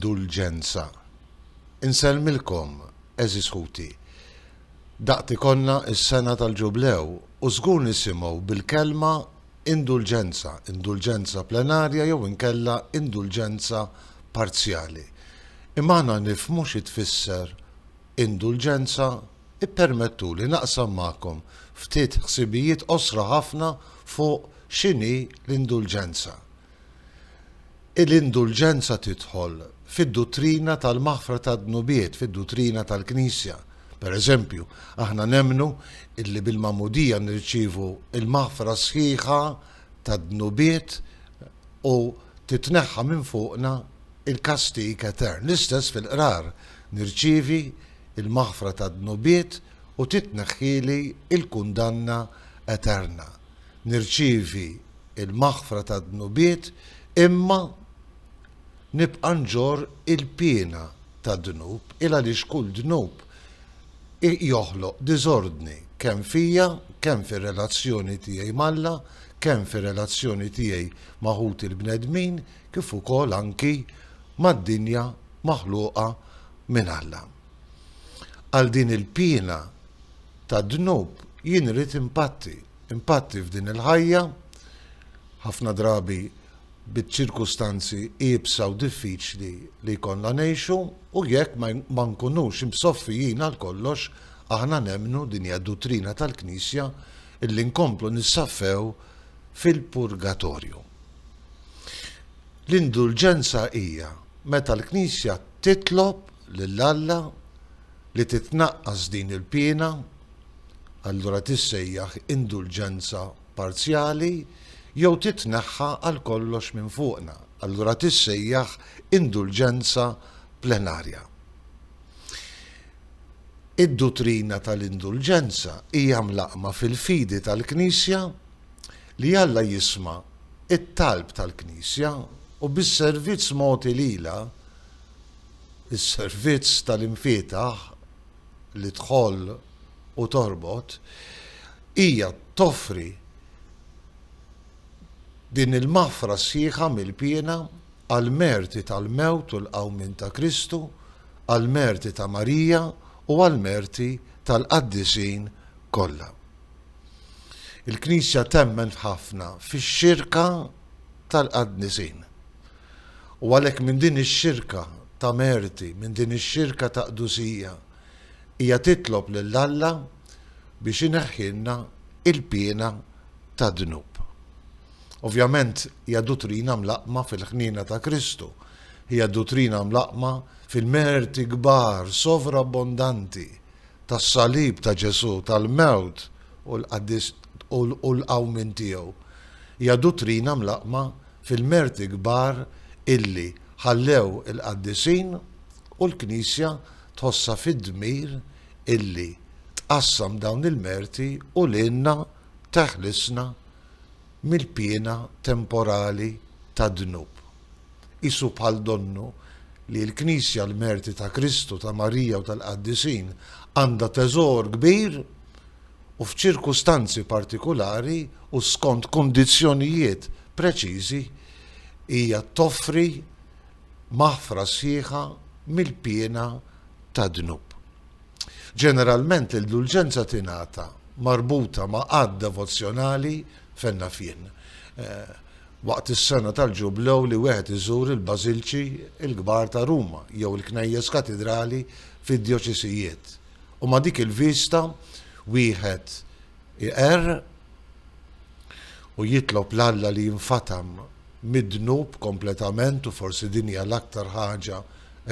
Indulġenza. Insellmilkom, għeżież ħuti. Daqt ikollna s-sena tal-Ġublew u żgur nisimgħu bil-kelma indulġenza, indulġenza plenarja jew inkella indulġenza parzjali. Imma aħna nifhmu xi tfisser indulġenza? Ippermettuli naqsam magħkom ftit ħsibijiet qosra ħafna fuq x'inhi l-indulġenza. L-indulġenza tidħol fid-duttrina tal-maħfra tad-dnubiet, fid-duttrina tal-Knisja. Per eżempju, aħna nemmnu illi bil-magħmudija nirċievu l-maħfra sħiħa tad-dnubiet u titneħħa minn fuqna l-kastig etern. L-istess fil-qrar, nirċievi l-maħfra tad-dnubiet u titneħħieli l-kundanna eterna. Nirċievi l-maħfra tad-dnubiet imma nibqa' nġorr il-piena tad-dnub, il għaliex kull dnub joħloq diżordni kemm fija, kemm fir-relazzjoni tiegħi m'Alla, kemm fir-relazzjoni tiegħi ma' ħuti l-bnedmin, kif ukoll anki mad-dinja maħluqa minn Alla. Għal din il-piena tad-dnub jien irrid impatti, impatti f'din il-ħajja, ħafna drabi biċ-ċirkustanzi iebsa u diffiċli li jkollna ngħixu u jekk ma nkunux imsoffijin għal kollox, aħna nemmnu, din hija d-duttrina tal-Knisja, illi nkomplu nissaffew fil-purgatorju. L-indulġenza hija meta l-Knisja titlob lil Alla li titnaqqas din il-piena, allura tissejjaħ indulġenza parzjali, jew titneħħa għal kollox minn fuqna, allura tissejjaħ indulġenza plenarja. Id-duttrina tal-indulġenza hija mlaqqma fil-fidi tal-Knisja li Alla jisma' t-talb tal-Knisja u bis-servizz mogħti lilha, is-servizz tal-imfietaħ li tħoll u torbot, hija toffri din il-maħfra sħiħa mill-piena għall-merti tal-mewt u l-qawmien ta' Kristu, għall-merti ta' Marija u għall-merti tal-qaddisin kollha. Il-Knisja temmen ħafna fix-xirka tal-qaddisin. U għalhekk minn din ix-xirka ta' merti, minn din ix-xirka ta' qdusija, hija titlob lil Alla biex ineħħilna l-piena tad-dnub. Ovvjament hija duttrina mlaqqma fil-ħniena ta' Kristu, hija duttrina mlaqqma fil-merti kbar sovrabbondanti tas-salib ta' Ġesù, tal-mewt u l-qawmien tiegħu. Hija duttrina mlaqqma fil-merti kbar illi ħallew il-qaddisin u l-Knisja tħossha fid-dmir illi tqassam dawn il-merti u lilna teħlisna mill-piena temporali tad-dnub. Qisu bħal donnu li l-Knisja l-merti ta' Kristu, ta' Marija u tal-qaddisin għandha teżor kbir u f'ċirkustanzi partikulari u skont kundizzjonijiet preċiżi hija toffri maħfra sħiħa mill-piena tad-dnub. Ġeneralment l-indulġenza tingħata marbuta ma' att devozzjonali fejn naf jien waqt is-sena tal-Ġublew li wieħed iżur il-bażilċi l-kbar ta' Ruma jew il-knejjes katidrali fid-djoċesijiet. U ma' dik il-vista wieħed iqerr u jitlob 'l Alla li jinfatam mid-dnub kompletament u forsi din hija l-aktar ħaġa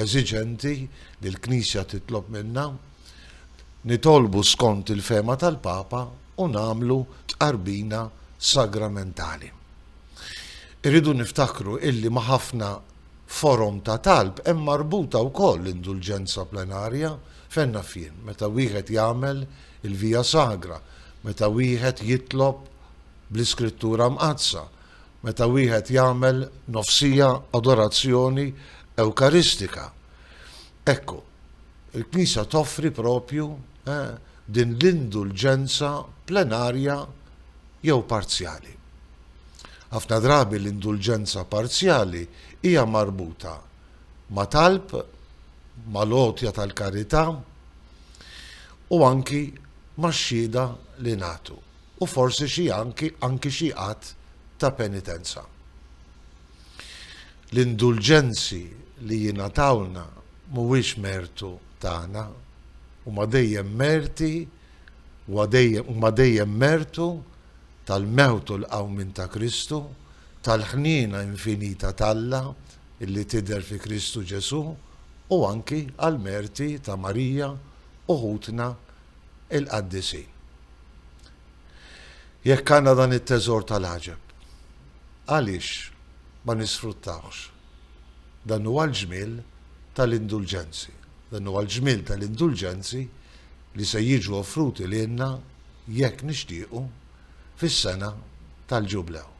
eżiġenti li l-Knisja titlob minna. Nitolbu skont il-fehma tal-Papa u nagħmlu tqarbina sagramentali. Irridu niftakru illi ma' ħafna forom ta' talb hemm marbuta wkoll l-indulġenza plenarja, fejn naf jien, meta wieħed jagħmel il-Via Sagra, meta wieħed jitlob bl-Iskrittura Mqaddsa, meta wieħed jagħmel nofsija adorazzjoni Ewkaristika. Ekku, il-Knisja toffri propju din l-indulġenza plenarja jew parzjali. Ħafna drabi l-indulġenza parzjali hija marbuta ma' talb, mal-għotja tal-karità u anki max-xhieda li nagħtu u forsi xi anki anki xi att ta' penitenza. L-indulġenzi li jingħatawlna mhuwiex mertu tagħna, huma dejjem merti huwa dejjem huma dejjem mertu tal-mewt u l-qawmien ta' Kristu, tal-ħniena infinita t'Alla illi tidher fi Kristu Ġesù u anki għall-merti ta' Marija u ħutna l-qaddisin. Jekk għandna dan it-teżor tal-għaġeb, għaliex ma nisfruttawhx? Dan huwa l-ġmiel tal-indulġenzi. Dan huwa l-ġmiel tal-indulġenzi li se jiġu offruti lilna jekk nixtiequ fis-sena tal-Ġublew.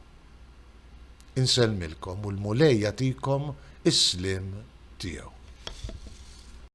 Insellmilkom u l-Mulej jagħtikom is-sliem tiegħu.